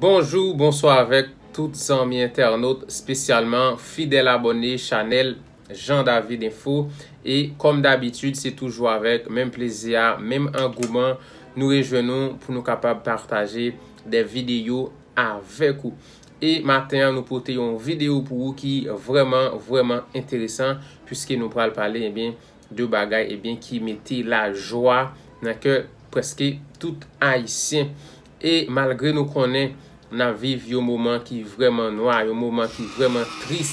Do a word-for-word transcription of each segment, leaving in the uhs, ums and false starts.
Bonjou, bonswa avèk tout zanmi entènot, espesyalman fidèl abòne chanèl Jean David Info. E kòm dabitid, se toujou avèk menm plezi a, menm angouman, nou rejwenn nou pou nou kapab pataje de videyo avèk ou. E maten an, nou pote yon videyo pou ou ki vrèman, vrèman enteresan, piske nou pral pale, ebyen, de bagay, ebyen, ki mete lajwa nan kè prèske tout Ayisyen. E malgre nou konnen n ap viv yon moman ki vrèman nwa, yon moman ki vrèman tris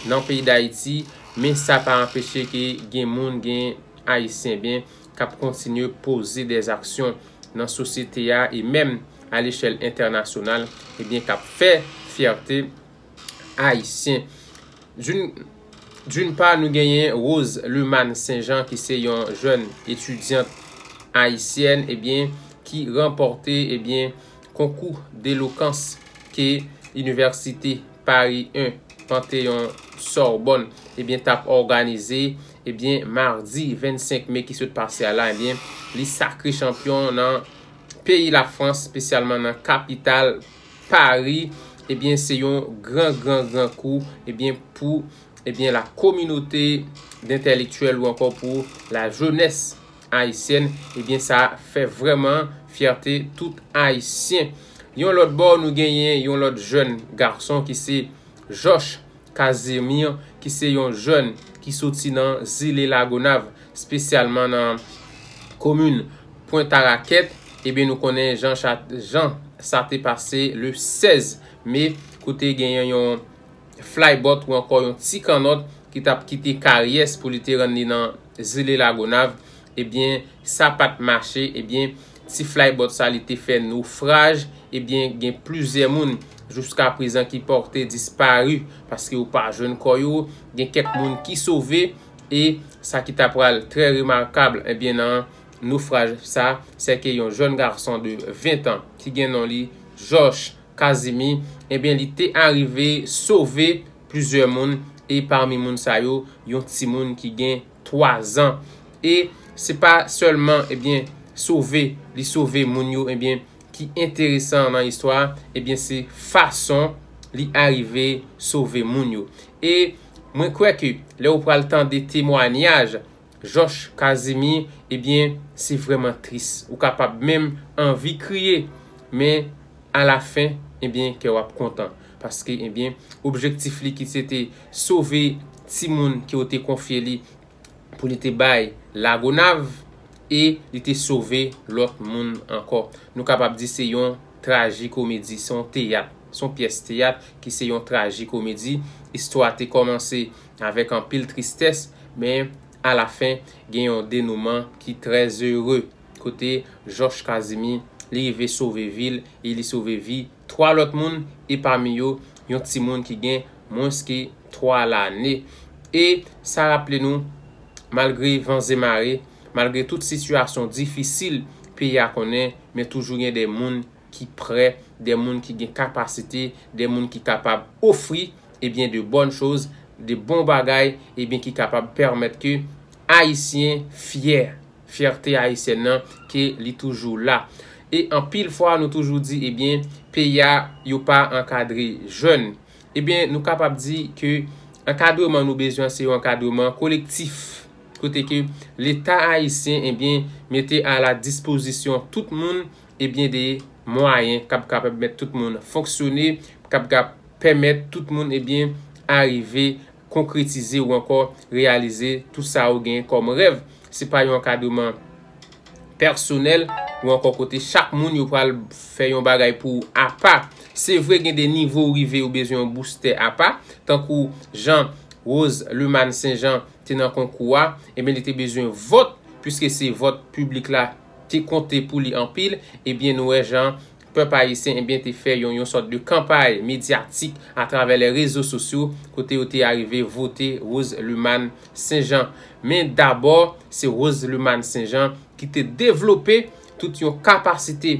nan peyi Dayiti, men sa pa anpeche ke gen moun, gen Ayisyen, ebyen, k ap kontinye poze de aksyon nan sosyete a e menm a lechèl entènasyonal, ebyen, k ap fè fyète Ayisyen. D'une, d'une part, nou genyen Rose Lumane Saint-Jean, ki se yon jèn etidyant ayisyèn, ebyen, ki ranpòte, ebyen, konkou delokans ke Inivèsite Paris un, Panthéon Sorbonne, ebyen, t ap òganize, ebyen, madi vennsenk me ki sot pase a la, ebyen, li sakre chanpyon nan peyi Lafrans, espesyalman nan kapital Paris. Ebyen, se yon gran, gran, gran kou, ebyen, pou, ebyen, la kominote dentèlektyèl ou ankò pou la jenès ayisyèn. Ebyen, sa fè vrèman fyète tout Ayisyen. Yon lòt bò, nou genyen yon lòt jèn gason ki se Josh Casimir, ki se yon jèn ki soti nan zile Lagonav, espesyalman nan komin Pwent Arakèt. Ebyen, nou konnen jan cha-, jan sa te pase le sèz me, kote genyen yon flybot ou ankò yon ti kannòt ki t ap kite Karyès pou li te rann li nan zile Lagonav. Ebyen, sa pa t mache. Ebyen, ti flybot sa, li te fè nofraj. Ebyen, gen plizyè moun jiska prezan ki pòte dispari, paske yo pa jwenn kò yo. Gen kèk moun ki sove, e sa ki ta pral trè remakab, ebyen, nan nofraj sa, se ke yon jèn gason de ven tan ki gen non li Josh Casimir, ebyen, li te arive sove plizyè moun, e pami moun sa yo, yon timoun ki gen twa zan. E se pa sèlman, ebyen, sove, li sove moun yo, ebyen, ki enteresan nan istwa, ebyen, se fason li arive sove moun yo. E mwen kwè ke lè ou pral tande temwanyaj Josh Casimir, ebyen, se vrèman tris. Ou kapab menm anvi kriye, men alafen, ebyen, kè w ap kontan. Paske, ebyen, objektif li ki se te sove timoun ke yo te konfye li pou li te bay Lagonav, e li te sove lòt moun ankò. Nou kapab di se yon trajikomedi, se yon teyat, se yon pyès teyat ki se yon trajikomedi. Istwa te kòmanse avèk anpil tristès, men alafen, gen yon denouman ki trè ere. Kote Josh Casimir, li rive sove vi l e li sove vi twa lòt moun, e pami yo, yon timoun ki gen mwens ke twa lane. E sa raple nou, malgre van e mare, malgre tout sitiyasyon difisil peyi a konnen, men toujou gen de moun ki prè, de moun ki gen kapasite, de moun ki kapab ofri, ebyen, de bòn choz, de bon bagay, ebyen, ki kapab pèmèt ke Ayisyen fyè, fyète ayisyèn nan, ke li toujou la. E anpil fwa, nou toujou di, ebyen, peyi a, yo pa ankadre jèn. Ebyen, nou kapab di ke ankadreman nou bezwen, se yon ankadreman kolektif. Kote ke Leta ayisyen, ebyen, mete a la dispozisyon tout moun, ebyen, de mwayen k ap kapab pèmèt tout moun fonksyone, k ap ka pèmèt tout moun, ebyen, arive konkretize ou ankò reyalize tout sa yo gen kòm rèv. Se pa yon ankadreman pèsonèl ou ankò kote chak moun yo pral fè yon bagay pou ou apa. Se vre, gen de nivo ou rive, ou bezwen yon boustè apa, tankou jan Rose Lumane Saint-Jean te nan konkou a, ebyen, li te bezwen vòt, piske se vòt piblik la te konte pou li anpil, ebyen, nou wè jan pèp ayisyen, ebyen, te fè yon, yon sòt de kanpay medyatik atravè lè rezo sosyo, kote yo te arive vote Rose Lumane Saint-Jean. Men dabò, se Rose Lumane Saint-Jean ki te devlope tout yon kapasite,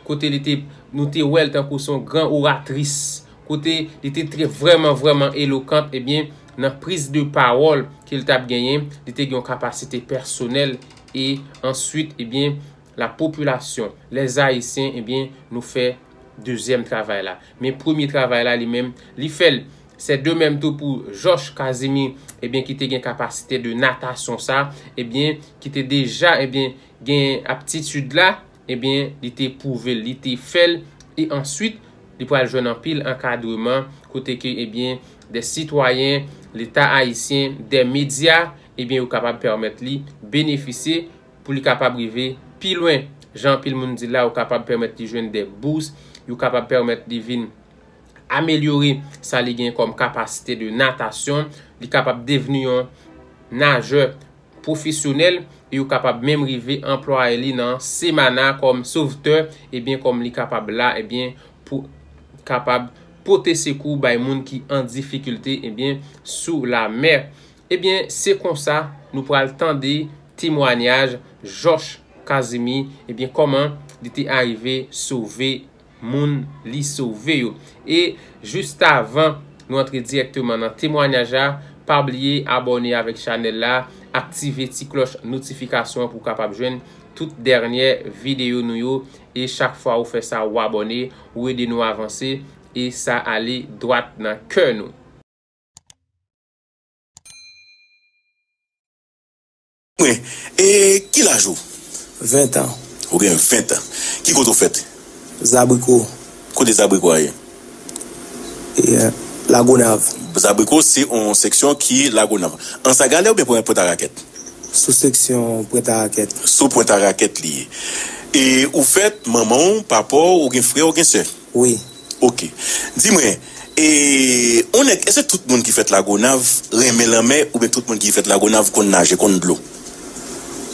kote li te, nou te wè l tankou se yon gran oratris, kote li te trè vrèman, vrèman elokant, ebyen, nan priz de pawòl ke l t ap genyen, li te gen yon kapasite pèsonèl, e answit, ebyen, la popilasyon, lèzayisyen, ebyen, nou fè dezyèm travay la. Men premye travay la, li menm, li fè l. Se de menm tou pou Josh Casimir, ebyen, ki te gen kapasite de natasyon sa, ebyen, ki te deja, ebyen, gen aptitid la, ebyen, li te pwouve l, li te fè l, e answit, li pral jwenn anpil ankadreman, kote ke, ebyen, de sitwayen, Leta ayisyen, de medya, ebyen, yo kapab pèmèt li benefisye pou li kapab rive pi lwen. Jan anpil moun di la, yo kapab pèmèt li jwenn de bous, yo kapab pèmèt li vin amelyore sa li gen kòm kapasite de natasyon, li kapab devni yon najè pwofesyonèl, e yo kapab menm rive anplwaye li nan Semanah kòm sovtè, ebyen, kòm li kapab la, ebyen, pou kapab pote sekou bay moun ki an difikilte, ebyen, sou lamè. Ebyen, se konsa nou pral tande temwanyaj Josh Casimir, ebyen, kòman li te arive sove moun li sove yo. E jis avan nou antre dirèkteman nan temwanyaj la, pa bliye abòne avèk chanèl la, aktive ti klòch notifikasyon pou w kapab jwenn tout dènyè videyo nou yo. E chak fwa ou fè sa, ou abòne, ou ede nou avanse, e sa ale dwat nan kè nou. Mwen, e ki laj ou? Ven an. Ou gen ven an. Ki kote ou fèt? Zabriko. Kote Zabriko a ye? E, Lagonav. Zabriko se yon seksyon ki Lagonav. Anse à Galets oubyen Pwen-, Pwentarakèt? Sou seksyon Pwentarakèt. Sou Pwentarakèt li ye. E ou fèt, manman w, papa w, ou gen frè, ou gen sè? Wi. Ok. Di mwen, e, yon nèg, èske tout moun ki fèt Lagonav renmen lanmè, oubyen tout moun ki fèt Lagonav konn naje, konn dlo?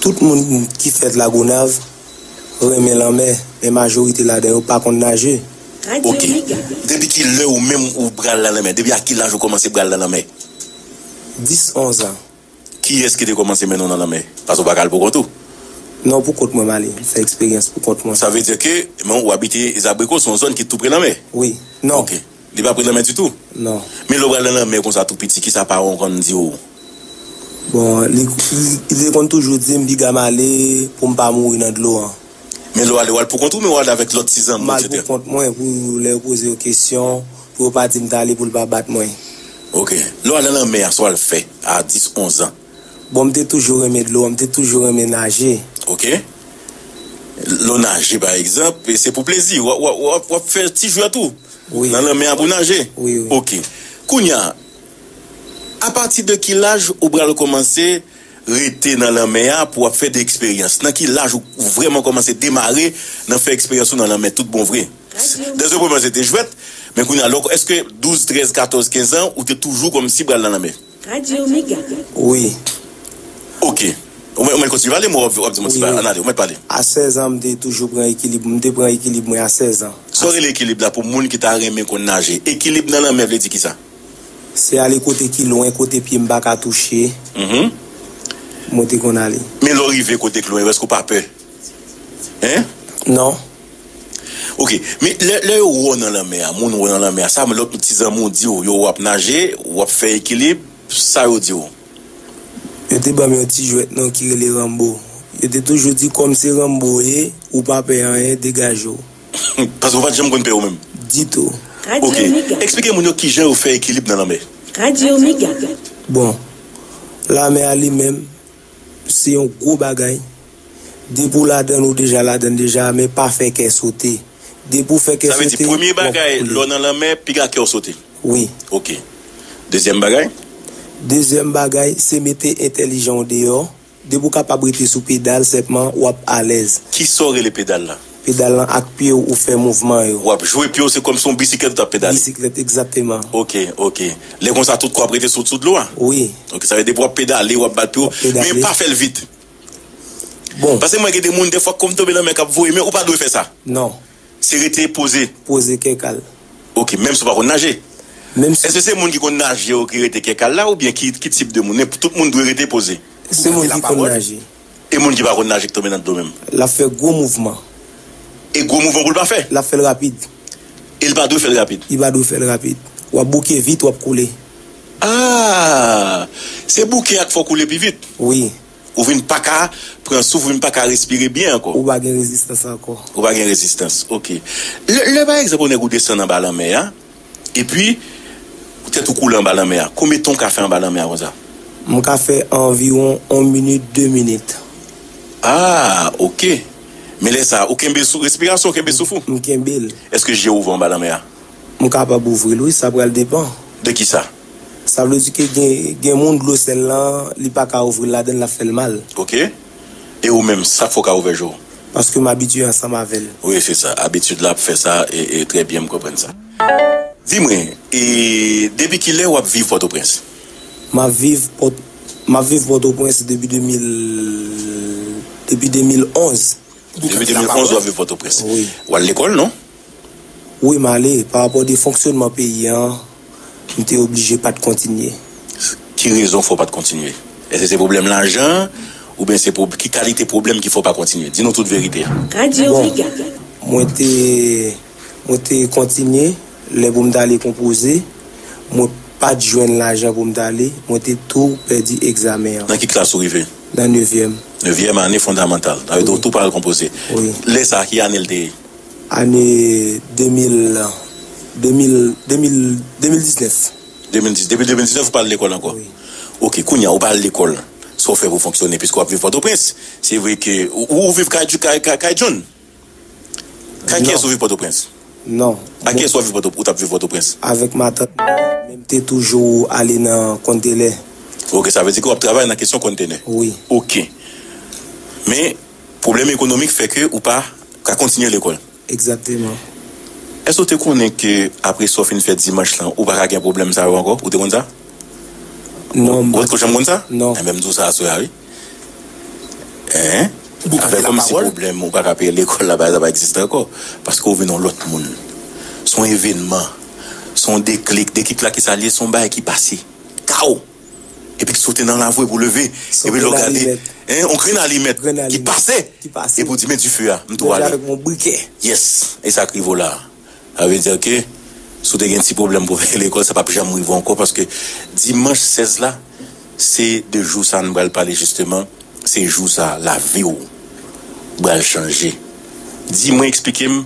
Tout moun ki fèt Lagonav renmen lanmè, men majorite ladan yo pa konn naje. Ok. Depi ki lè ou menm ou pral nan lanmè? Depi a ki laj ou kòmanse pral nan lanmè? Dis, onz an. Kiyès ki te kòmanse mennen w nan lanmè? Paske w pa ka al pou kont ou. Non, pou kont mwen m ale, m fè eksperyans pou kont mwen. Sa vle di ke, men w abite Zabriko, se yon zòn ki tou pre lanmè? Wi. Non. Ok. Li pa pre lanmè ditou? Non. Men lè w pral nan lanmè konsa tou piti, kisa paran w konn di w? Bon, li, li, li te konn toujou di m, piga m ale pou m pa mouri nan dlo an. Men lè w ale, w al pou kont ou, men w al avèk lòt ti zanmi w, etsetera? M al pou kont mwen, pou lè yo poze yo kesyon, pou yo pa di m t ale, pou l pa bat mwen. Ok. Lè w al nan lanmè a, sa w al fè a dis, onz an? Bon, m te toujou renmen dlo, m te toujou renmen naje. Ok. Lè w naje, pa egzanp, e se pou plezi, w ap, w ap, w ap, w ap fè ti jwèt ou. Wi. Nan lanmè a pou naje? Wi, wi. Ok. Kounye a, apati de ki laj ou pral kòmanse rete nan lanmè a pou w ap fè de eksperyans? Nan ki laj ou vrèman kòmanse demare nan fè eksperyans ou nan lanmè tout bon vre? Dans un premier, se te jwèt, men kounye a, lè w, èske douz, trèz, katòz, kenz an, ou te toujou kòmsi pral nan lanmè? Wi. Ok. Ou mèt, ou mèt kontinye pale, mwen w ap, w ap di m yon ti bagay. Wi, wi. Ann ale, ou mèt pale. A sèz an, m te toujou pran ekilib. M te pran ekilib mwen a sèz an. Sa w rele ekilib la pou moun ki ta renmen konn naje? Ekilib nan lanmè vle di kisa? Se ale kote ki lwen, kote pye m pa ka touche. Mhm. Mwen te konn ale. Men lè w rive kote k lwen, èske w pa pè? Hein? Non. Ok, men lè, lè yo wè w nan lanmè a, moun wè w nan lanmè a, sa lòt ti zanmi w di w, yo wè w ap naje, w ap fè ekilib, sa yo di w? Yo te ban m yon ti jwèt non ki rele Ranbo. Yo te toujou di, kòm se Ranbo w ye, ou pa pè anyen, degaje w. Paske w pa t janm konn pè ou menm? Ditou. Ok, eksplike moun yo kijan yo fè ekilib nan lanmè. Bon, lanmè a li menm, se yon gwo bagay. Depi w ladann, ou deja ladann deja, men pa fè kè sote. Depi w fè kè sote, w ap koule. Sa vle di, premye bagay, lè w nan lanmè, piga kè w sote. Wi. Ok. Dezyèm bagay? Dezyèm bagay, se mete entèlijan w deyò. Depi w kapab rete sou pedal, senpman, w ap alèz. Kisa w rele pedal la? Pedal lan ak pye w, ou fè mouvman yo. W ap jwe pye w, se kòmsi yon bisiklèt ou t ap pedale. Bisiklèt, egzakteman. Ok, ok. Lè konsa, tout kò w ap rete sou, sou dlo a? Wi. Ok, sa vle di depi w ap pedale, w ap bat pye w. W ap pedale. Men pa fè l vit. Bon. Paske mwen gen de moun, defwa, kòm tonbe nan lanmè k ap voye, men ou pa dwe fè sa. Non. Se rete poze. Poze kèkal. Ok, menm si w pa konn naje? Menm si. Èske se moun ki konn naje yo ki rete kèkal la, oubyen ki, ki tip de moun? Men tout moun dwe rete poze. Se moun ki konn naje. E moun ki pa konn naje ki tonbe nan dlo menm? L ap fè gwo mouvman. E gwo mouvman pou l pa fè? L ap fè l rapid. E l pa dwe fè l rapid? Li pa dwe fè l rapid. W ap bouke vit, w ap koule. Ah! Se bouke a k fè w koule pi vit? Wi. Ou vin pa ka pran souf, ou vin pa ka respire byen ankò. Ou pa gen rezistans ankò. Ou pa gen rezistans, ok. Lè, lè pa egzanp, yon nèg ou desann anba lanmè a, epi tèt ou koule anba lanmè a, konbyen tan ou ka fè anba lanmè a konsa? M ka fè anviwon yon minit, de minit. Ah, ok. Men lè sa, ou kenbe sou, respirasyon, ou kenbe souf ou? M kenbe l. Èske je w ouvè anba lanmè a? M kapab ouvri l, wi, sa pral depann. De ki sa? Sa vle di ke gen, gen moun dlo sèl lan, li pa ka ouvri l ladan l, l ap fè l mal. Ok. E ou menm, sa k fè w ka ouvè je w? Paske m abitye ansanm avè l. Wi, se sa. Abitid la ap fè sa, e, e trè byen, m konprann sa. Di mwen, e depi kilè w ap viv Pòtoprens? M ap viv Pòt-, m ap viv Pòtoprens depi de mil, depi de mil onz. Depi de mil onz w ap viv Pòtoprens. Wi. W al lekòl, non? Wi, m ale. Pa rapò de fonksyonman peyi an, m te oblije pa t kontinye. Ki rezon fè w pa t kontinye? Èske se pwoblèm lajan, oubyen se pwob-, ki kalite pwoblèm ki fè w pa kontinye? Di nou tout verite a. Radyo Bon, Mega. Mwen te, mwen te kontinye, lè pou m t ale konpoze, mwen pa t jwenn lajan pou m t ale, mwen te tou pèdi egzamen an. Nan ki klas ou rive? Nan nevyèm. Nevyèm ane fondamantal. Sa vle di ou Wi. Tou pa al konpoze. Wi. Lè sa, ki ane l te ye? Ane de mil, de mil, de mil, de mil diznèf. De mil diz, depi de mil diznèf ou pa al lekòl ankò? Wi. Ok, kounye a, ou pa al lekòl. Sa w fè pou fonksyone, piske w ap viv Pòtoprens? Se vre ke ou, ou viv kay, kay, kay, kay John? Kay kiyès ou viv Pòtoprens? Non. Ak kiyès w ap viv Pòto-, ou t ap viv Pòtoprens? Avèk matant mwen, men m te toujou ale nan kontenè. Ok, sa vle di ke w ap travay nan kesyon kontenè? Wi. Ok. Men, pwoblèm ekonomik fè ke ou pa ka kontinye lekòl? Egzakteman. Èske w te konnen ke apre sa w fin fè dimanch lan, ou pa ka gen pwoblèm sa yo ankò? Ou te konn sa? Non, m Ou pa t ko janm konn sa? Non. Enben, m di w sa aswè a, wi. Hein? Ou pa Avèk kòm si pwòblèm ou pa ka peye lekòl la, bagay la pa egziste ankò. Paske ou vin yon lòt moun. Se yon evènman. Se yon deklik. Deklik la ki sa l ye, se yon bagay ki pase. Kaw! Epi ki sote nan lavi pou leve. Epi lè w gade, hein, yon grenn alimèt ki pase. Epi w di, men dife a, m tou ale. Yes. E sa k rive w la. Sa vle di ke si w te gen ti pwoblèm pou al lekòl, sa p ap janm rive w ankò, paske dimanch sèz la, se de jou sa nou pral pale jisteman, se jou sa lavi w pral chanje. Di mwen, eksplike m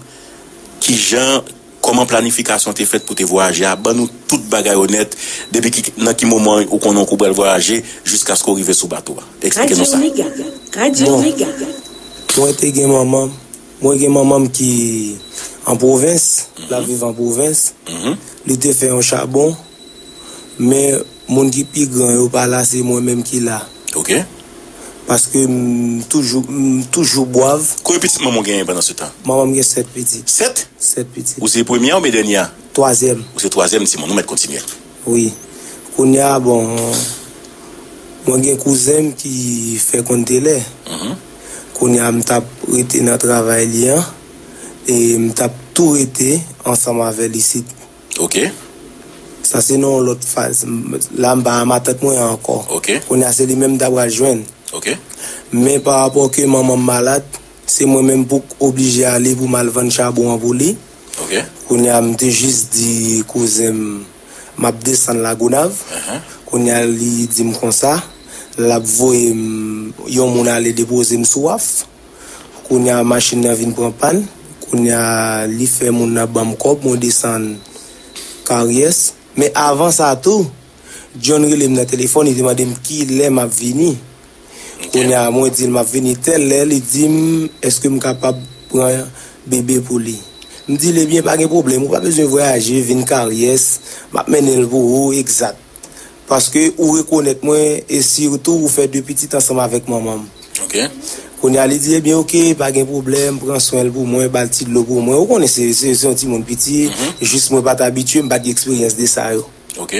kijan, kòman planifikasyon te fèt pou te vwayaje a, ban nou tout bagay onèt, depi ki, nan ki moman ou konnen w pral vwayaje, jiskaske w rive sou bato a. Eksplike nou sa. Radyo Mega. Radyo Bon. Mega. Mwen te gen manman m. Mwen gen manman m ki an pwovens, l ap viv an pwovens. Li te fè yon chabon, men moun ki pi gran yo pa la, se mwen menm ki la. Ok. Paske m toujou, m toujou bwav. Konbyen pitit manman w genyen pandan se tan? Manman m gen sèt pitit. Sèt? Sèt pitit. Ou se premye a oubyen dènye a? Twazyèm. Ou se twazyèm timoun, ou mèt kontinye. Wi. Kounye a, bon, mwen gen kouzen m ki fè kontelè. Mhm. Kounye a, m t ap rete nan travay li an, e m t ap tou rete ansanm avè l isit. Ok. Sa se nan yon lòt faz. M, la, m pa a matant mwen an ankò. Ok. Kounye a, se li menm m ta pral jwenn. Ok. Men pa rapò ke manman m malad, se mwen menm pou k oblije ale pou m al vann chabon an pou li. Ok. Kounye a, m te jis di kouzen m, m ap desann Lagonav. Ahan. Kounye a, li di m konsa, l ap voye m yon moun ale depoze m sou waf. Kounye a, machin nan vin pran pàn. Kounye a, li fè moun nan ban m kòb, mwen desann Karyès. Men avan sa tou, John rele m nan telefòn, li te mande m kilè m ap vini. Ok. Kounye a, mwen di l m ap vini tèl lè, li di m, èske m kapab pran bebe pou li? M di l, ebyen, pa gen pwoblèm, ou pa bezwen vwayaje, vin Karyès, m ap mennen l pou ou, egzat. Paske ou rekonèt mwen, e sitou ou fè de pitit ansanm avèk manman m. Ok. Kounye a, li di, ebyen, ok, pa gen pwoblèm, pran swen l pou mwen, ba l ti dlo pou mwen. Ou konnen se, se, se yon timoun piti, mhm, jis mwen pa t abitye, m pa t gen eksperyans de sa yo. Ok.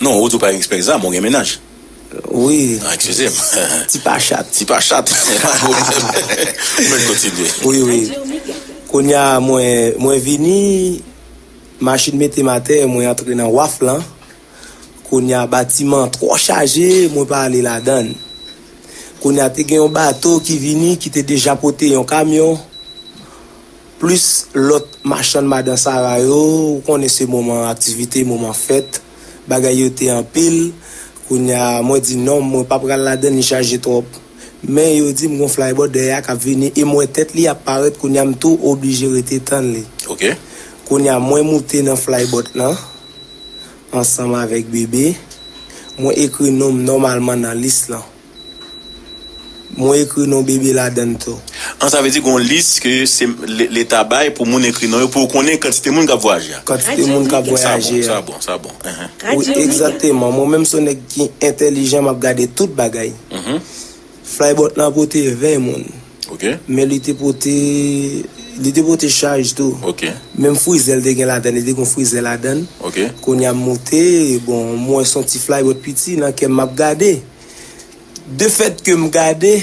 Non, ou di w pa gen eksperyans sa, men w gen mennaj. Wi. Ah, eskize m. Ti pa chat. Ti pa chat. Pa pwoblèm. Mwen kontinye. Wi, wi. Kounye a, mwen, mwen vini, machin mete m atè, mwen antre nan waf lan. Kounye a, batiman an twò chaje, mwen pa ale ladan l. Kounye a, te gen yon bato ki vini, ki te deja pote yon kamyon, plis lòt machann madan Sara yo, ou konnen se moman aktivite, moman fèt, bagay yo te anpil. Kounye a, mwen di non, mwen pa pral ladan, li chaje twòp. Men yo di m gon flybot dèyè a k ap vini, e m wè tèt li ap parèt, kounye a m tou oblije rete tann li. Ok. Kounye a, mwen moute nan flybot lan, ansanm avèk Bebe. Mwen ekri non m nòmalman nan lis lan. Mwen ekri non Bebe ladan l tou. An, sa vle di gon lis ke se le- leta bay pou moun ekri non yo, pou yo konnen kantite moun k ap vwayaje a. Kantite moun k ap vwayaje a. Sa bon, sa bon, sa bon. Wi, egzakteman. Mwen menm se yon nèg ki entèlijan, m ap gade tout bagay. Flybot lan pote ven moun. Ok. Men li te pote, li te pote chaj tou. Ok. Menm frizè l te gen ladan, li te gen frizè ladan. Ok. Kounye a m moute, bon, mwen se yon ti flybot piti, nan kè m m ap gade. De fèt ke m gade,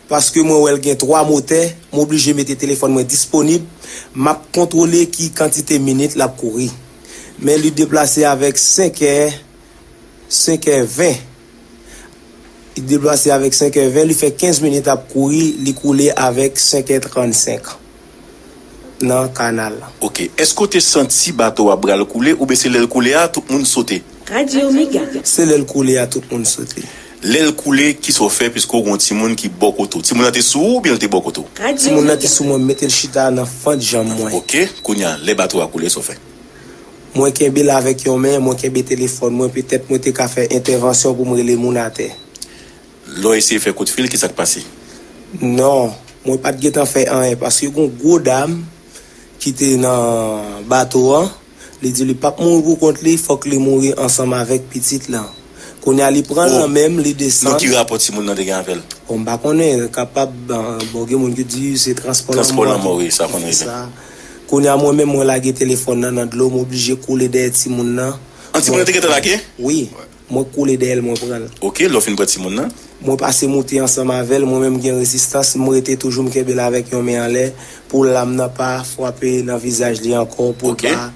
paske mwen wè l gen twa motè, m oblije mete telefòn mwen disponib, m ap kontwole ki kantite minit l ap kouri. Men li deplase avèk senk è, senk è ven. Li deplase avèk senk è ven, li fè kenz minit ap kouri, li koule avèk senk è trannsenk nan kanal la. Ok. Èske w te santi bato a pral koule, oubyen se lè l koule a, tout moun sote? Se lè l koule a, tout moun sote. Lè l koule, kisa w fè, piske w gen yon timoun ki bò kote w? Timoun nan te sou ou oubyen l te bò kote w? Timoun nan te sou mwen, m mete l chita nan fant janm mwen. Ok. Kounye a, lè bato a koule, sa w fè? Mwen kenbe l avèk yon men, mwen kenbe telefòn mwen, petèt mwen te ka fè entèvansyon pou m rele moun atè. Lè w eseye fè kout fil, kisa k pase? Non, mwen pa t gentan fè anyen, paske gon gwo dam ki te nan bato an, li di li p ap mouri pou kont li, fòk li mouri ansanm avèk pitit lan. Kounye a, li pran l nan men m, li desann. Nan ki rapò timoun nan te gen avè l? Bon, m pa konnen, kapab, bon, gen moun ki di se transpò lanmò. Transpò lanmò, wi, sa konn rive. Kounye a, mwen menm, mwen lage telefòn nan nan dlo, m oblije koule dèyè timoun nan. An, timoun nan te gentan lage? Wi. Mwen koule dèyè l, mwen pran l. Ok, lè w fin pran timoun nan? Mwen pase moute ansanm avè l, mwen menm gen rezistans, m rete toujou, m kenbe l avèk yon men anlè, pou lam nan pa frape nan vizaj li ankò, pou l pa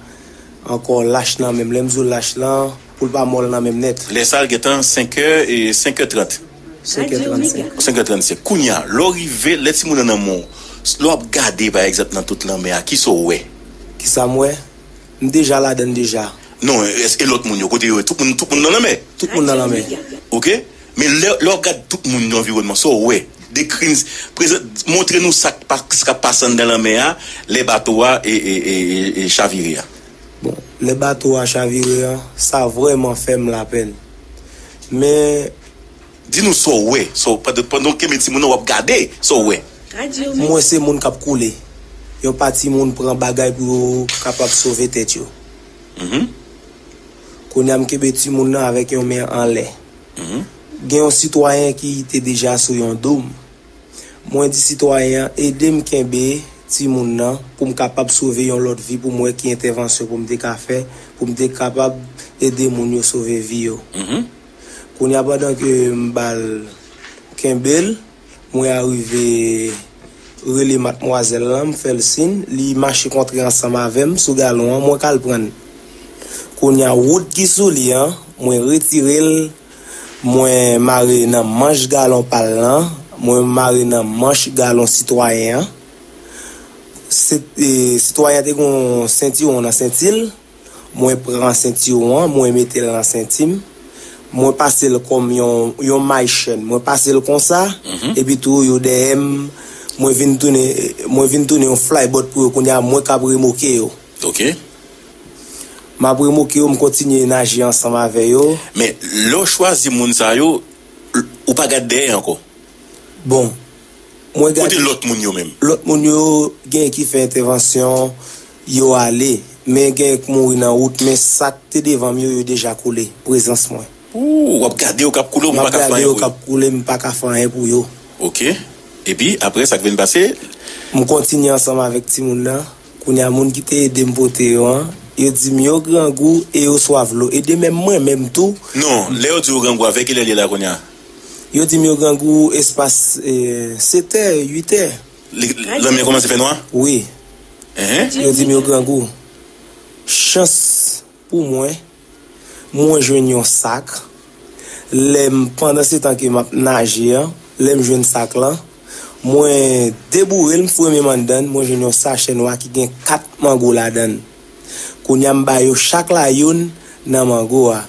ankò lach nan men m. Lè m di w lach lan, pou l pa mòl nan men m nèt. Lè sa a, l gentan senk è, e, senk è trant. Senk è trannsenk. Senk è trannsenk. Kounye a, lè w rive, lè timoun nan nan men w, lè w ap gade, pa egzanp, nan tout lanmè a, kisa w wè? Kisa m wè? M deja ladan l deja. Non, e, e lòt moun yo, kote yo ye? Tout moun, tout moun nan lanmè? Tout moun nan lanmè. Ok? Men lè, lè w ap gade tout moun nan anviwònman, sa w wè? Dekri n, prezan, montre nou sa k pa, sa k ap pase anndan lanmè a, lè bato a e, e, e, e, e chavire a. Bon, lè bato a chavire a, sa vrèman fè m lapèn. Men, di nou sa w wè, sa w, pandan, pandan w kenbe timoun nan, w ap gade, sa w wè? M wè se moun k ap koule. Yon pati moun pran bagay pou yo kapab sove tèt yo. Kounye a, m kenbe timoun nan avèk yon men anlè. Gen yon sitwayen ki te deja sou yon do m. Mwen di sitwayen an ede m kenbe timoun nan pou m kapab sove yon lòt vi, pou m wè ki entèvansyon pou m te ka fè, pou m te kapab ede moun yo sove vi yo. Kounye a, pandan ke m ba l, kenbe l, mwen arive rele matmwazèl lan, m fè l siy, li mache kontre ansanm avè m sou galon an, mwen k al pran l. Kounye a, wout ki sou li an, mwen retire l, mwen mare nan manch galon pa l lan, mwen mare nan manch galon sitwayen an. Se, e, sitwayen an te gen yon sentiwon nan senti l. Mwen pran sentiwon an, mwen mete l nan senti m. Mwen pase l kòm yon, yon may chèn. Mwen pase l konsa, epi tou yo dèyè m, mwen vin tounen, mwen vin tounen yon flybot pou yo. Kounye a, mwen k ap remoke yo. Ok. M ap remoke yo, m kontinye naje ansanm avè yo. Men, lè w chwazi moun sa yo, l-, ou pa gade dèyè ankò? Bon, mwen gade. Kote lòt moun yo menm? Lòt moun yo, gen ki fè entèvansyon, yo ale. Men gen k mouri nan wout, men sa k te devan m yo, yo deja koule, prezans mwen. Ou, w ap gade yo k ap koule, ou pa ka fè anyen pou yo? M ap gade yo k ap koule, m pa ka fè anyen pou yo. Ok. Epi, apre, sa k vin pase? M kontinye ansanm avèk timoun nan. Kounye a, moun ki te ede m pote yo an, yo di m yo grangou e yo swaf dlo. E de menm mwen menm tou. Non, lè yo di yo grangou, avè kilè l ye la kounye a? Yo di m yo grangou espas, e, sèt è, uit è. Li, lanmè kòmanse fè nwa? Wi. Enhen. Yo di m yo grangou. Chans pou mwen, mwen jwenn yon sak. Lè m, pandan se tan ke m ap naje an, lè m jwenn sak lan, mwen deboure l, m foure men m anndan l, mwen jwenn yon sachè nwa ki gen kat mango ladan l. Kounye a, m ba yo chak la youn nan mango a.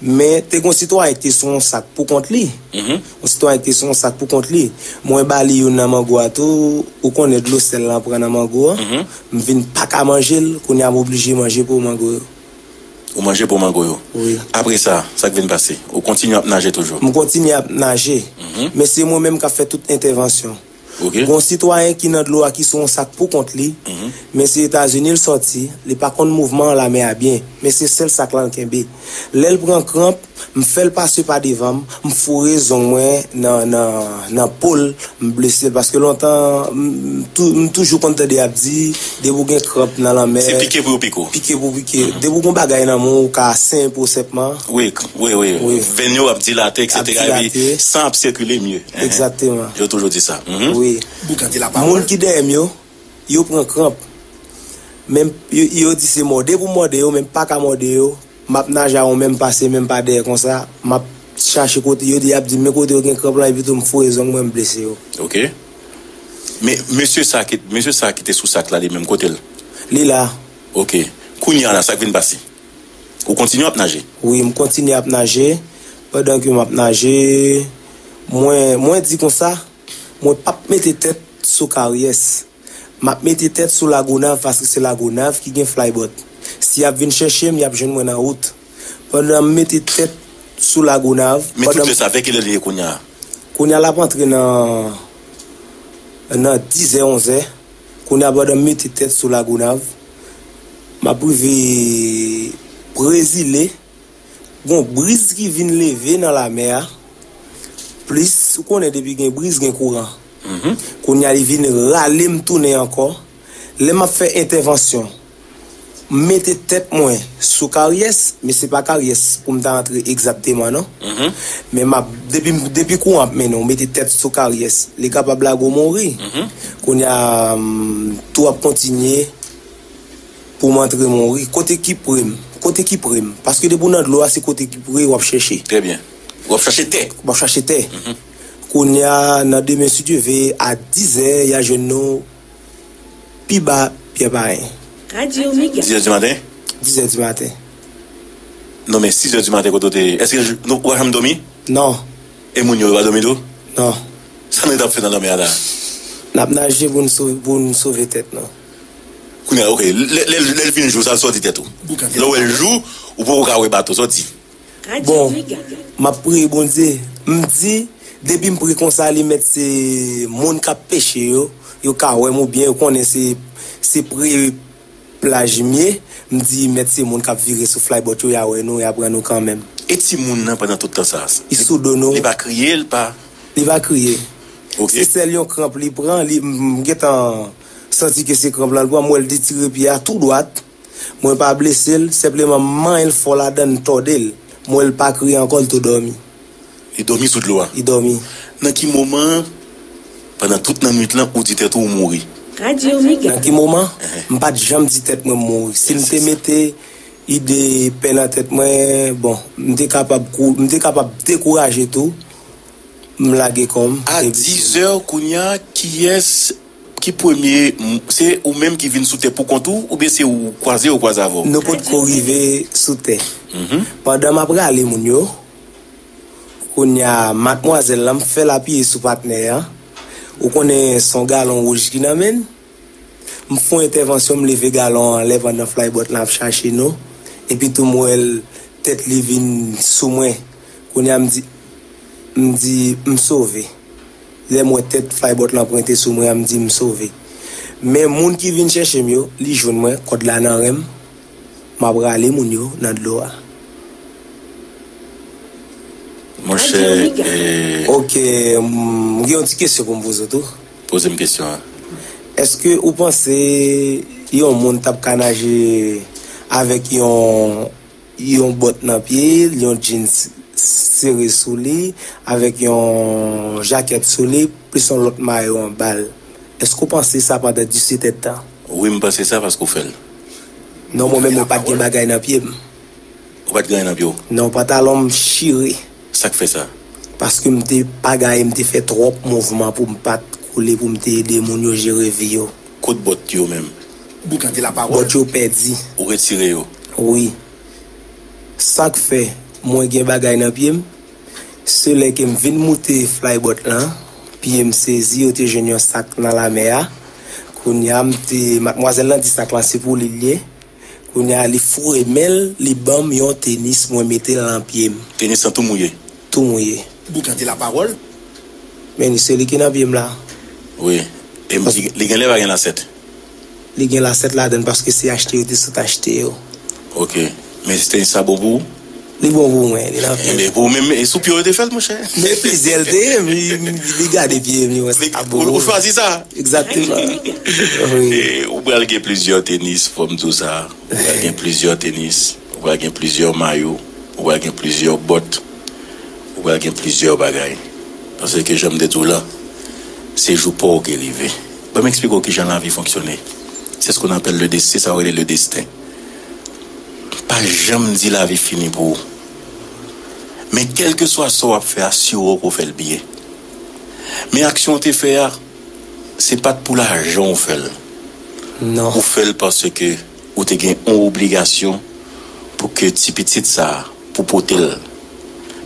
Men te gen yon sitwayen ki te sou yon sak pou kont li. Yon sitwayen ki te sou yon sak pou kont li. Mwen ba li youn nan mango a tou, ou konnen dlo sèl lan pran nan mango a. M vin pa ka manje l, kounye a m oblije manje po mango yo. Ou manje po mango yo. Wi. Apre sa, sa k vin pase? Ou kontinye ap naje toujou? M kontinye ap naje. Men se mwen menm k ap fè tout entèvansyon. Gen yon sitwayen ki nan dlo a ki sou yon sak pou kont li, men se Etazini l sòti, li pa konn mouvman lamè a byen, men se sèl sak la l kenbe. Lè l pran kranp, m fè l pase pa devan m, m foure zong mwen nan, nan, nan po l, m blese l. Paske lontan, m, m tou, m toujou konn tande y ap di, depi w gen kranp nan lanmè, se pike pou yo pike w. Pike pou pike. Depi w gen bagay nan men w, ou ka senyen pou sèpman. Wi, wi, wi. Venn yo ap dilate, etsetera. Epi san ap sikile mye. Egzakteman. Yo toujou di sa. Wi. Moun ki dèyè m yo, yo pran kranp. Men yo, yo di se mòde pou mòde yo, men m pa ka mòde yo. M ap naje a yon menm pase, menm pa dèyè konsa. M ap chache kote yo, y ap di m men kote yo gen kranp lan, epi tou m foure zong mwen, m blese yo. Ok. Men mesye sa ki, mesye sa ki te sou sak la, li menm, kote l? Li la. Ok. Kounye a la, sa k vin pase? Ou kontinye ap naje? Wi, m kontinye ap naje. Pandan ke m ap naje, mwen, mwen di konsa, mwen p ap mete tèt sou Karyès. M ap mete tèt sou Lagonav paske se Lagonav ki gen flybot. Si y ap vin chèche m, y ap jwenn mwen nan wout. Pandan m mete tèt sou Lagonav, men tout lè sa, vè kilè li ye kounye a? Kounye a l ap antre nan, nan dizè, onzè. Kounye a pandan m mete tèt sou Lagonav, m ap rive Prezile. Gon briz ki vin leve nan lamè a. Plis, ou konnen depi gen briz, gen kouran. Kounye a li vin rale m tounen ankò. Lè m ap fè entèvansyon, m mete tèt mwen sou Karyès, men se pa Karyès pou m ta antre egzakteman non. Men m ap, depi, depi kouran ap mennen w, mete tèt sou Karyès, li kapab lage w mouri. Kounye a, m, tou ap kontinye pou m antre mouri. Kote ki pre m? Kote ki pre m? Paske depi w nan dlo a, se kote ki pre w ap chèche. Trè byen. W ap chache tè. W ap chache tè. Kounye a, nan demen, si Dye ve, a dizè, y a jwenn nou pi ba Pyè Payen. Radyo Mega. Dizè di maten? Dizè di maten. Non, men sizè di maten, kote w te ye? Èske nou, ou pa janm dòmi? Non. E moun yo, yo pa dòmi tou? Non. Sa nou t ap fè nan lanmè a la? N ap naje pou n sove, pou n sove tèt nou. Kounye a, ok, lè, lè, lè l vin jou, sa, sa w di tèt ou? Lè w wè l jou, ou poko ka wè bato, sa w di? Bon, m ap priye Bondye. M di, depi m pre konsa, li mèt se moun k ap peche yo, yo ka wè m oubyen yo konnen se, se pre plaj m ye. M di, mèt se moun k ap vire sou flybot yo, y a wè nou, y a pran nou kanmenm. E timoun nan pandan tout tan sa a? Li sou do nou. Li pa kriye, li pa? Li pa kriye. Ok. Se sèl yon kranp li pran, li, m, m gentan santi ke se kranp lan l pran, m wè l detire pye a tou dwat. Mwen pa blese l, senpleman m manyen l fò ladan l, m tòde l. M wè l pa kriye ankò, l tou dòmi. Li dòmi sou dlo a? Li dòmi. Nan ki moman, pandan tout nan nwit lan, ou di tèt ou ou mouri? Radyo Mega. Nan ki moman? M pa t janm di tèt mwen m mouri. Si m te mete ide pè nan tèt mwen, bon, m te kapab kou-, m te kapab dekouraje tou. M lage kò m. A dizè kounye a, kiyès ki premye, m, se ou menm ki vin sou tè pou kont ou, oubyen se ou kwaze yo kwaze avè w? Nou potko rive sou tè. Pandan m ap rale moun yo, kounye a, madmwazèl lan, m fè l apiye sou patnè an. Ou konnen se yon galon wouj ki nan men l. M fè yon entèvansyon, m leve galon an anlè pandan flybot lan ap chache nou. Epi tou m wè l, tèt li vin sou mwen. Kounye a m di, m di, m sove. Lè m wè tèt flybot lan pwente sou mwen an, m di, m sove. Men moun ki vin chèche m yo, li jwenn mwen, kòd la nan ren m. M ap rale moun yo nan dlo a. Monchè, e, ok, m gen yon ti kesyon pou m poze w tou. Poze m kesyon an. Èske ou panse yon moun t ap ka naje avèk yon, yon bòt nan pye l, yon jeans sere sou li, avèk yon jakèt sou li, plis yon lòt mayo anba l? Èske w panse sa pandan disèt èdtan? Wi, m panse sa paske w fè l. Non, mwen menm, mwen pa t gen bagay nan pye m. Ou pa t gen anyen nan pye w? Non, pantalon m chire. Sa k fè sa? Paske m te pa gaye, m te fè twòp mouvman pou m pa t koule, pou m te ede moun yo jere vi yo. Kot bòt yo menm? Bòt yo pèdi. Ou retire yo? Wi. Sa k fè, Mwen gen bagay nan pye m. Se lè ke m vin moute flybot lan, pye m sezi, yo te jwenn yon sak nan lamè a. Kounye a, m te, madmwazèl lan di sak lan se pou li l ye. Kounye a, li foure men l, li ban m yon tenis, mwen mete l nan pye m. Tenis lan tou mouye. Tou mouye. Boukan te lapawòl. Men se li ki nan pye m la. Wi. E m di, li genlè pa gen lasèt. Li gen lasèt ladan l paske se achte yo te sot achte yo. Ok. Men tenis sa bon pou ou? Li bon pou mwen, li nan pye m. Enben, pou ou menm, e sou pye w yo te fè l, monchè? Men plizyè l te ye, li, li gade pye m, li wè sa bon pou mwen. Ou chwazi sa? Egzakteman. Wi. E ou pral gen plizyè tenis, fò m di w sa. Ou pral gen plizyè tenis, ou pral gen plizyè mayo, ou pral gen plizyè bòt, ou pral gen plizyè bagay. Paske jan m te di w la, se jou pa w ki rive. Ban m eksplike w kijan lavi fonksyone. C'est ce qu'on appelle le destin, sa yo rele le destin. Pa janm di lavi fini pou ou. Men kèlkeswa sa w ap fè a, asire w ke w fè l byen. Men aksyon w te fè a, se pa t pou lajan w fè l. Non. Ou fè l paske ou te gen yon obligasyon pou ke ti pitit sa a, pou pote l.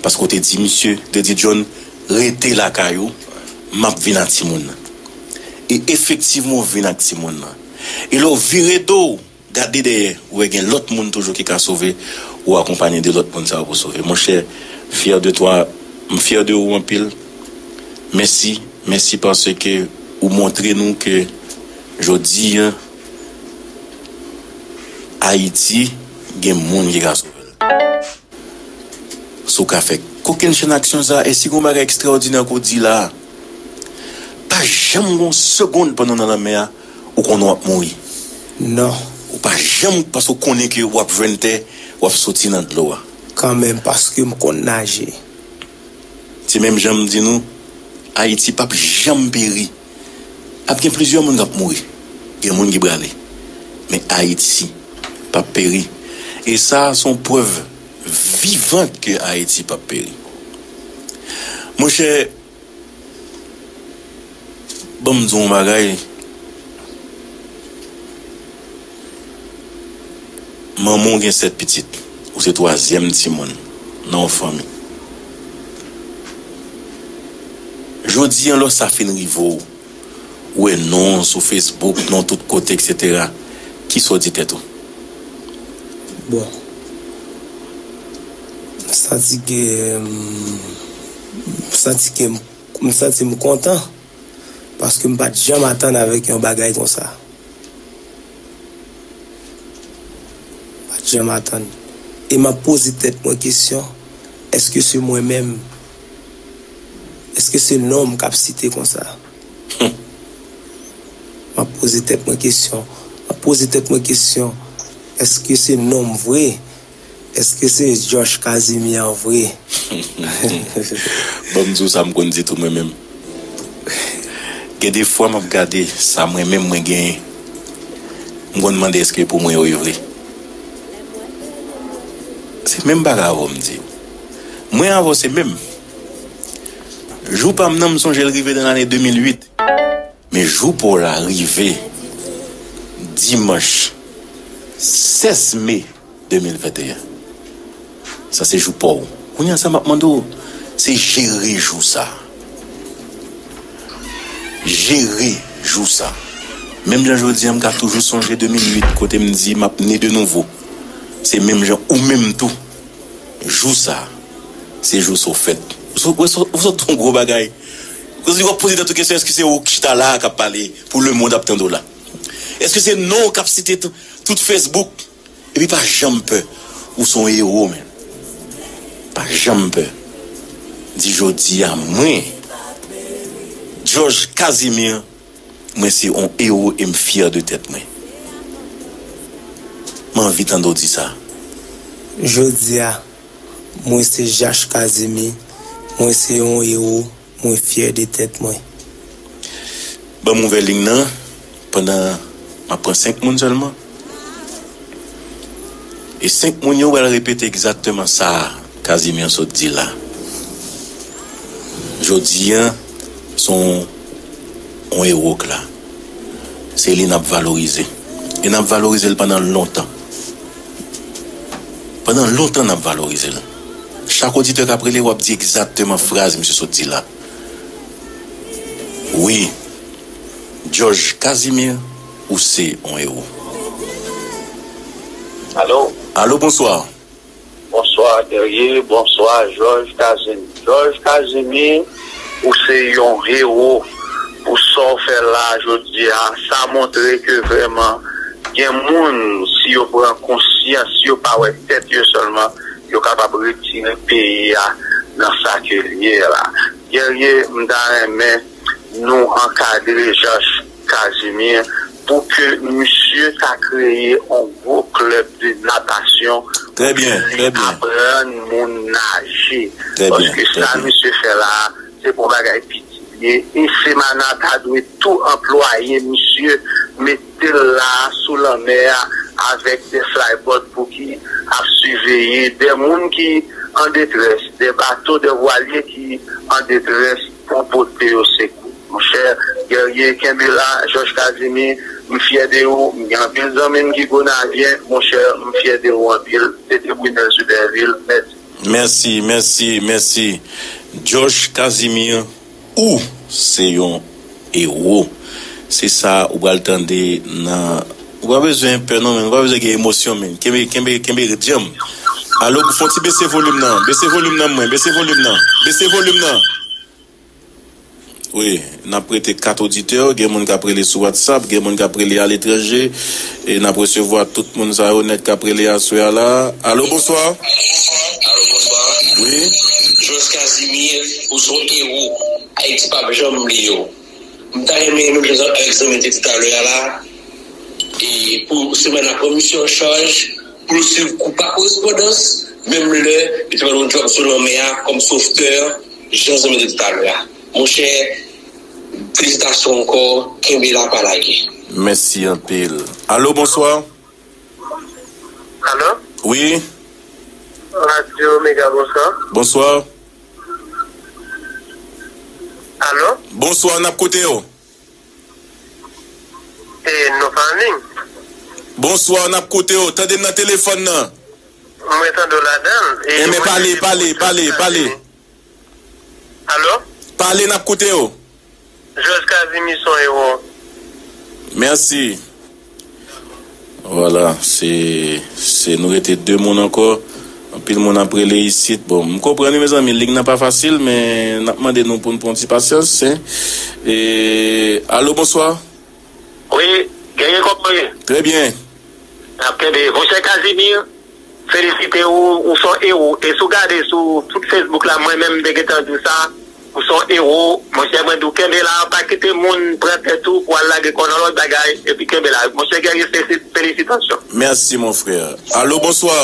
Paske w te di misye, te di John, rete lakay ou, m ap vin ak timoun nan. E efektivman, w vin ak timoun nan. E lè w vire do w, gade dèyè, ou wè gen lòt moun toujou ki ka sove, ou akonpaye de lòt moun sa yo pou sove. Monchè, fier de toi, m fier de ou anpil. Mèsi, mèsi paske ou montre nou ke jodi a, Ayiti gen moun ki ka sove l. Si w ka fè kokennchenn aksyon sa, e si gen yon bagay ekstraòdinè ke w di la, pa janm gen yon segonn pandan w nan lanmè a, ou konnen w ap mouri. Non. Ou pa janm, paske w konnen ke w ap jwenn tè, w ap soti nan dlo a. Kanmenm, paske m konn naje. Se menm jan m di nou, Ayiti p ap janm peri. Ap gen plizyè moun k ap mouri. Gen moun ki prale. Men Ayiti p ap peri. E sa a se yon prèv vivan ke Ayiti p ap peri. Monchè, ban m di w yon bagay. Manman w gen sèt pitit. Ou se twazyèm timoun nan yon fanmi. Jodi a, lè sa fin rive w, ou wè non w sou Facebook, non tout kote, etsetera. Kisa w di tèt ou? Bon. M santi ke, m santi ke m, m santi m kontan. Paske m pa t janm atann avèk yon bagay konsa. Pa t janm atann. E m ap poze tèt mwen kesyon, èske se mwen menm? Èske se non m k ap site konsa? M ap poze tèt mwen kesyon. M ap poze tèt mwen kesyon, èske se non m vre? Èske se Josh Casimir vre? Ban m di w sa m konn di tou mwen menm. Gen de fwa m ap gade sa mwen menm mwen genyen. M konn mande èske pou mwen yo ye vre. Se menm bagay avè w m di w. Mwen avè w se menm. Jou pa m nan m sonje l rive nan lane de mil uit. Men jou pa w la rive dimanch sèz me de mil venteyen. Sa se jou pa w. Kounye a sa m ap mande w, se jere jou sa. Jere jou sa. Menm jan jodi a, m ka toujou sonje de mil uit, kote m di m ap ne de nouvo. Se menm jan ou menm tou. Jou sa, se jou sa w fèt. Ou sot, ou sot, ou sot yon gwo bagay. Kounye a w ap poze tèt ou kesyon, èske se ou ki chita la a k ap pale pou lemonn ap tande w la? Èske se non w k ap site tout, tout Facebook? Epi pa janm pè. Ou se yon ewo, men. Pa janm pè. Di jodi a, mwen, George Casimir, mwen se yon ewo e m fyè de tèt mwen. M anvi tande w di sa. Jodi a, mwen se Jach Kazimi, mwen se yon ewo, mwen fyè de tèt mwen. Ban m ouvè liy nan, pandan m ap pran senk moun sèlman. E senk moun yo pral repete egzakteman sa Casimir sot di la. Jodi a, se yon, yon ewo k la. Se li n ap valorize. E n ap valorize l pandan lontan. Pandan lontan, n ap valorize l. Chak oditè k ap rele, w ap di egzakteman fraz misye sot di la. Wi, Georges Casimir, ou se yon ewo. Alo? Alo, bonswa. Bonswa, Guerrier. Bonswa, Georges Casimir. Georges Casimir, ou se yon ewo pou sa w fè la jodi a. Sa montre ke vrèman gen moun, si yo pran konsyans, si yo pa wè tèt yo sèlman, yo kapab retire peyi a nan sa ke l ye la. Guerrier, m ta renmen nou ankadre Georges Casimir pou ke misye ta kreye yon gwo klèb de natasyon pou ke li aprann moun naje. Paske sa misye fè la, se pa yon bagay piti li ye. E Semanah ta dwe tou anplwaye misye, mete l la sou lanmè a avèk de flyboat pou ki ap siveye de moun ki an detrès, de bato, de vwalye ki an detrès pou pote yo sekou. Monchè, Guerrier, kenbe la, Georges Casimir, m fyè de ou, m gen anpil zanmi m ki Gonavyen, monchè, m fyè de ou anpil, se te Brunel Zuberville, mèsi. Mèsi, mèsi, mèsi. Georges Casimir, ou se yon ewo. Se sa ou pral tande nan, ou pa bezwen pè non, men ou pa bezwen gen emosyon, men. Kenbe, kenbe, kenbe djanm. Alo, fè yon ti bese volim nan, bese volim nan mwen, bese volim nan, bese volim nan. Wi, n ap rete kat oditè, gen moun k ap rele sou WhatsApp, gen moun k ap rele aletranje, e n ap resevwa tout moun sa yo nèt k ap rele aswè a la. Alo, bonswa. Alo, bonswa. Wi. Georges Casimir, ou se yon ewo. Ayiti p ap janm bliye w. M ta renmen, menm jan avèk zanmi te di talè a la, e pou semèn nan pran misye an chaj, pou l swiv kou pa korespondans, menm lè yo te ban l yon djòb sou lanmè a kòm softè, jan zanmi te di talè a. Monchè, felisitasyon ankò, kenbe la, pa lage. Mèsi anpil. Alo, bonswa. Alo? Wi. Radyo Mega, bonswa. Bonswa. Alo? Bonswa, n ap koute w. E, nou pa an liy. Bonswa, n ap koute w. Tande m nan telefòn nan. Mwen tande w ladan l. E, enben, pale, pale, pale, pale. Alo? Pale, n ap koute w. Georges Casimir se yon ewo. Mèsi. Vwala, se, se nou rete de moun ankò. Anpil moun ap rele isit. Bon, m konprann wi, mezanmi, lig nan pa fasil, men n ap mande nou pou n pran ti pasyans, hein. E, alo, bonswa. Wi, Guerrier, kòman w ye? Trè byen. N ap kenbe. Monchè Casimir, felisite ou, ou se yon ewo. E si w gade sou tout Facebook la, mwen menm m te gentan di w sa, ou se yon ewo. Monchè, mwen di w kenbe la, pa kite moun pran tèt ou pou al lage kò w nan lòt bagay, epi kenbe la. Monchè Guerrier, fesi-, felisitasyon. Mèsi, mon frè. Alo, bonswa.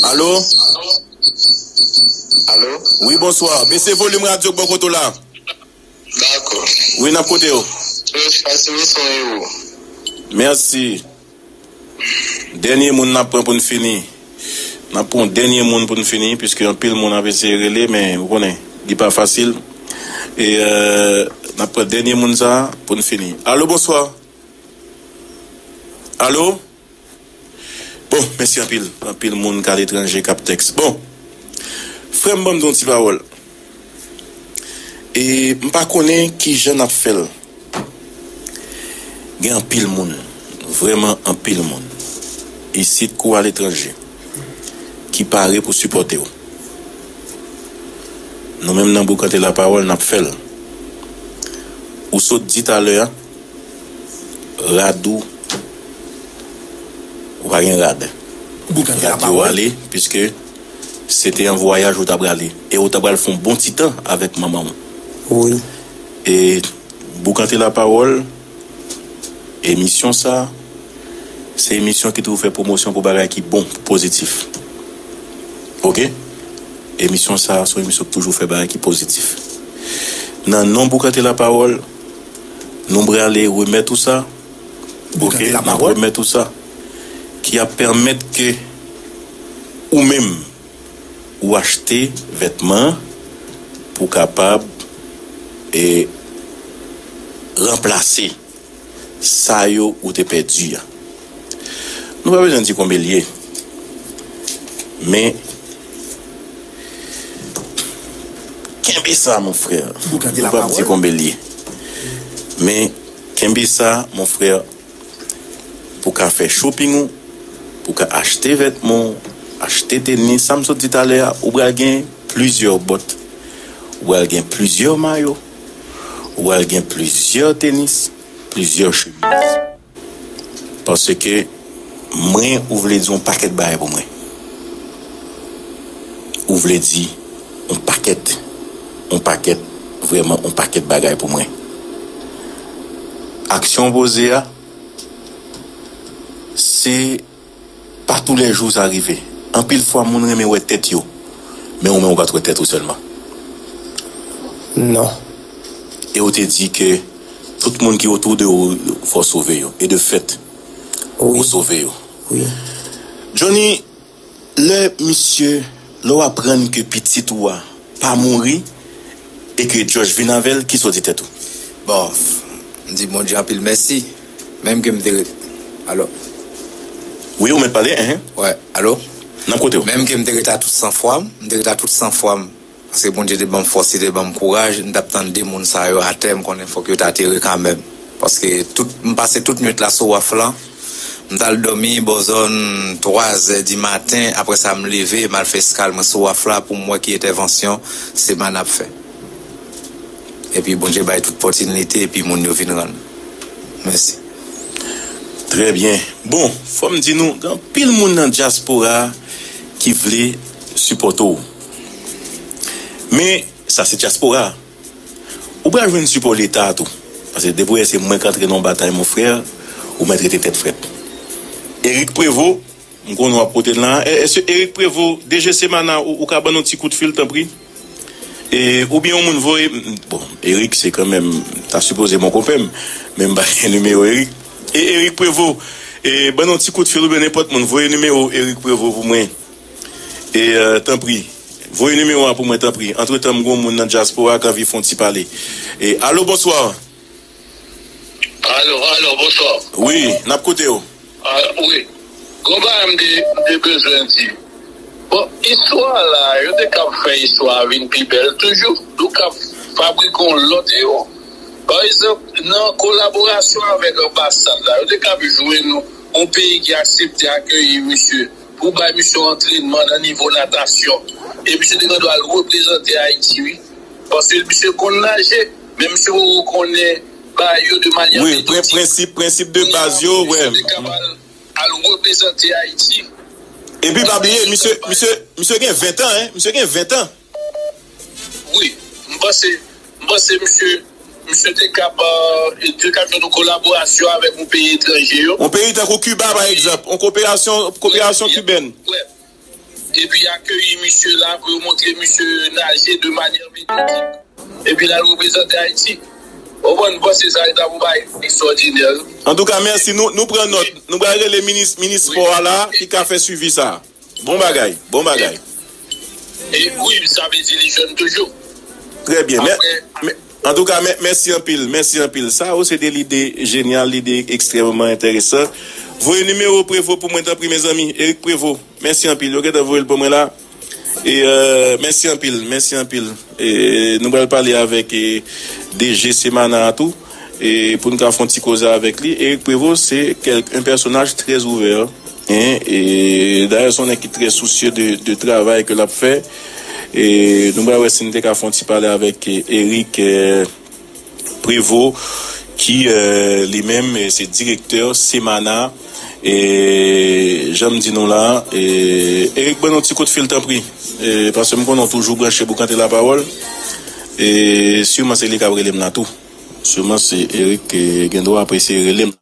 Alo? Alo? Wi, bonswa. Bese volim radyo k bò kote w la. Dakò. Wi, n ap koute w. Fresh Casimir se yon ewo. Mèsi. Dènye moun n ap pran pou n fini. N ap pran dènye moun pou n fini, piske anpil moun ap eseye rele, men ou konnen, li pa fasil. E, euh, n ap pran dènye moun sa a pou n fini. Alo, bonswa. Alo? Bon, mèsi anpil. Anpil moun k aletranje k ap tèks. Bon, frè m, ban m di yon ti pawòl. E m pa konnen ki jan n ap fè l. Gen anpil moun, vrèman anpil moun, isit kou aletranje, ki pare pou sipòte w. Nou menm nan Boukante Lapawòl, n ap fè l. Ou sot di talè a, rad ou, ou pa gen rad. Rad yo ale, piske se te yon vwayaj ou t ap prale. E ou t ap pral fè yon bon ti tan avèk manman w. Wi. E Boukante Lapawòl, emisyon sa, se emisyon ki toujou fè pwomosyon pou bagay ki bon, pou pozitif. Oke? Emisyon sa, se yon emisyon ki toujou fè bagay ki pozitif. Nan non Boukante Lapawòl, nou prale remèt ou sa. Oke, n ap remèt ou sa. Ki ap pèmèt ke ou menm, ou achte vètman pou kapab, e, ranplase sa yo ou te pèdi a. Nou pa bezwen di konbyen l ye. Men, kenbe sa, mon frè. Ou ka di la pawòl. M p ap di konbyen l ye. Men, kenbe sa, mon frè, pou w ka fè shopping ou, pou w ka achte vètman w, achte tenis, sa m sot di talè a, ou pral gen plizyè bòt, ou pral gen plizyè mayo, ou pral gen plizyè tenis, plizyè chemiz. Paske mwen, ou vle di yon pakèt bagay pou mwen. Ou vle di yon pakèt, yon pakèt, vrèman yon pakèt bagay pou mwen. Aksyon w poze a, se pa toulèjou sa rive. Anpil fwa, moun renmen wè tèt yo, men ou menm ou pa t wè tèt ou sèlman. Non. E ou te di ke tout moun ki otou de ou, fò w sove yo. E de fèt, wi, ou sove yo. Wi. Johnny, lè misye, lè w aprann ke pitit ou a pa mouri e ke Jòj vin avè l, kisa w di tèt ou? Bon, m di Bondye anpil mèsi, menm ke m te ret. Alo? Wi, ou mèt pale, enhen. Wè, alo? N ap koute w. Menm ke m te ret a tout sanfwa m, m te ret a tout sanfwa m. Paske Bondye te ban m fòs, li te ban m kouraj, m t ap tann de moun sa yo atè, m konnen fòk yo ta te re kanmenm. Paske tout, m pase tout nwit la sou waf lan. M t al dòmi bò zòn twazè di maten, apre sa m leve, m al fè eskal mwen sou waf la pou m wè ki entèvansyon Semana ap fè. Epi Bondye bay tout pòtinite, epi moun yo vin rann. Mèsi. Trè byen. Bon, fò m di nou, gen anpil moun nan dyaspora a ki vle sipòte w. Men, sa se dyaspora a. Ou pral jwenn sipò Leta a tou. Paske depi w wè se mwen k antre nan yon batay, mon frè, ou mèt rete tèt frèt. Eric Prévost, m konnen w ap kote l la. E, èske Eric Prévost, D G Semana, ou, ou ka ban nou ti kout fil, tanpri? E, oubyen yon moun voye, bon, Eric se kanmenm, ta sipoze mon konpè m, men m pa gen nimewo Eric. E Eric Prévost, e, ban nou ti kout fil oubyen nenpòt moun, voye nimewo Eric Prévost pou mwen. E, e, tanpri, voye nimewo a pou mwen, tanpri. Antretan, m gon moun nan dyaspora k anvi fè yon ti pale. E, alo, bonswa. Alo, alo, bonswa. Wi, n ap koute w. A, wi. Gon bagay m te, m te bezwen di. Bon, istwa la, yo te kab fè istwa a vin pi bèl toujou. Nou kab fabrike yon lòt ewo. Pa egzanp, nan kolaborasyon avèk anbasad la, yo te kab jwenn yon, yon peyi ki aksepte akeyi misye, pou bay misye yon antrènman nan nivo natasyon. E misye te gen dwa al reprezante Ayiti, wi. Paske misye konn naje, men misye poko konnen bagay yo de manyè metòdik. Wi, prensip, prensip de baz yo, wè. Misye te kab al, al reprezante Ayiti. Epi pa bliye, misye, misye, misye gen ven tan, en. Misye gen ven tan. Wi, m panse, m panse misye, misye te kab, e, te kab jwenn yon kolaborasyon avèk yon peyi etranje yo. Yon peyi tankou Kiba, pa egzanp, yon koperasyon, koperasyon kibèn. Wi. Epi akeyi misye la pou yo montre misye naje de manyè metodik. Epi l al reprezante Ayiti. Ou konprann, m panse sa ta pou bay ekstwòdinè. Antouka, mèsi. Nou, nou pran nòt. Nou pral rele minis, minis spò a la, ki ka fè swivi sa. Bon bagay, bon bagay. E wi, sa vle di li jèn toujou. Trè byen. Mè, mè, antouka, mè, mèsi anpil, mèsi anpil. Sa yo se de lide jenyal, lide ekstrèmman enteresan. Voye nimewo Prevo pou mwen, tanpri, mezanmi. Eric Prevo, mèsi anpil. Yo gentan voye l pou mwen la. E, e, mèsi anpil, mèsi anpil. E, nou pral pale avèk, e, D G Semana a tou. E pou n ka fè yon ti koze avèk li. Eric Prevo se kèk, yon pèsonaj trè ouvè, en, e dayè se yon nèg ki trè sousye de, de travay ke l ap fè. E nou pral wè si n te ka fè yon ti pale avèk, e, Eric, e, Prevo, ki, e, li menm, e, se direktè Semana. E jan m di nou la, e, Eric, ban nou ti kout fil, tanpri. E, paske m konnen w toujou branche Boukante Lapawòl. E siman se li k ap rele m la tou. Siman se Eric, e, gen dwa ap eseye rele m.